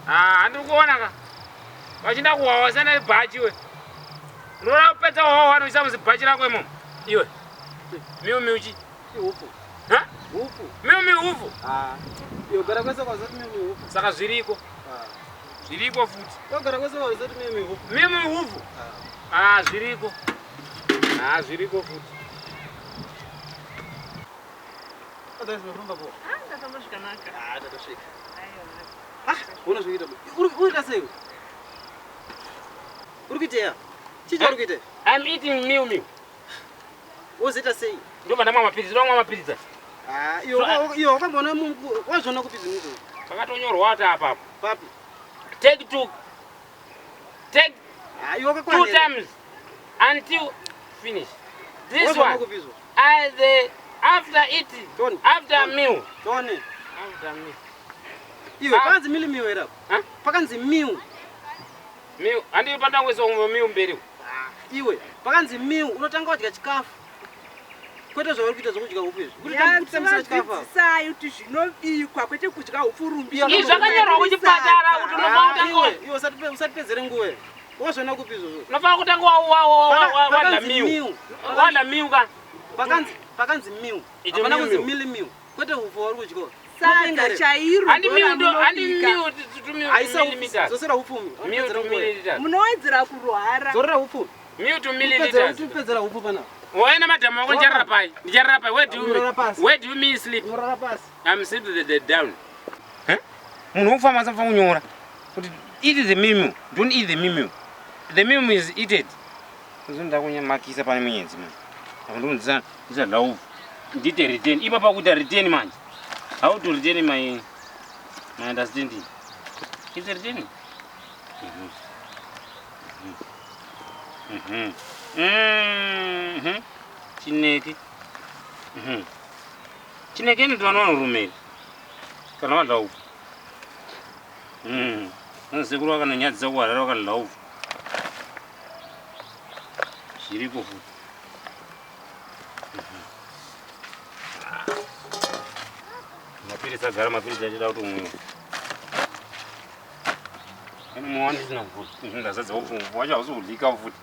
Ah, handiri kuona ka. Vachinda kuwawa sana bhachi we. Unoda kupedza wawa wanoisa muzibhachi rako imomo. Iwe. Miu miu chi. Ihufu. Ha? Hufu. Miu miu hufu. Ah. Iwe gara kwese kwazoti miu miu hufu. Saka zviriko. Ah. Zviriko futi. Iwe gara kwese kwazoti miu miu hufu. Miu miu hufu. Ah. Ah, zviriko. Ah, zviriko futi. Otherwise mafamba po. Ah, ndafamba zvakanaka. Ah, tatosvika. Aiwa. Ah, uona zvikuita. Uri kuita sei? Uri kuita ya? Chii chauri kuita? I'm eating meal meal. Wozoita sei? Ndobva ndamwa mapiritsi, ndomwa mapiritsi. Ah, iwe iwe wakamboona wazviona kupi zvinhu izvozvo? Pakatonyorwa kuti apa apa. Papi? Take two. Take Ah, iwe two wakakwana. times until finish. This Wazviona one. kupi izvo? I the after eating. Tony. After meal. Tony. After meal. Iwe Ah. pakanzi mili miu here apa? Huh? Pakanzi miu. Meal. Handi pandangoisa umwe meal mberi. Iwe pakanzi miu unotanga wadya chikafu. Kwete zvauri kuita zvokudya hufu izvi. Kutambisa chikafu apa. Yadzidzisai kuti zvinobikwa kwete kudya hupfu rumbi. Izvi Izvi zvakanyorwa kuchipatara kuti unofanira Ah, kutanga iwe iwe usatipedzere nguva. iwe. Wazviona kupi izvozvo? unofanira kutanga wadya Pakanzi meal. miu. Wadya meal ka. Pakanzi pakanzi miu. Iti Hapana miu kunzi miu. mili miu. Kwete hufu wauri kudya. Sadza chairo Handi meal ndo handi ndoramunobika. meal to meal Haisa hufu. milliliters. Dzosera hufu. Meal to Pedzera nguva. milliliters. Munowedzera kurwara. Dzorera hufu. Meal to Pedzera milliliters. pedzera hufu panapa. Waenda madhamu wako ndicharara pai. Ndicharara pai. Where do you Unorara pasi. Where do you mean sleep? Unorara pasi. I'm sleep the, the down. Huh? Munhu wokufamba asafana kunyora kuti eat the meal. Don't eat the meal. The meal is eated. Ndinoda kunyamakisa pane munyedzi manje. Apo ndonzisa ndisa love. Ndite return. Ipapa kuita return manje. How to return my my understanding? It's a return. Mhm. Mhm. Mhm. Chineke. Mhm. Chineke ni twana vanorumeri kana vadla upfu. Mhm. Sekuru vakanonyadzisa kuharara vakadla upfu. Zviriko futi. Mhm. Mapiritsi agara mapiritsi achida kuti umwiwe. Ene mumwe wandisina kuvhura. Ndazadza upfu upfu wacho hausi kudlika futi.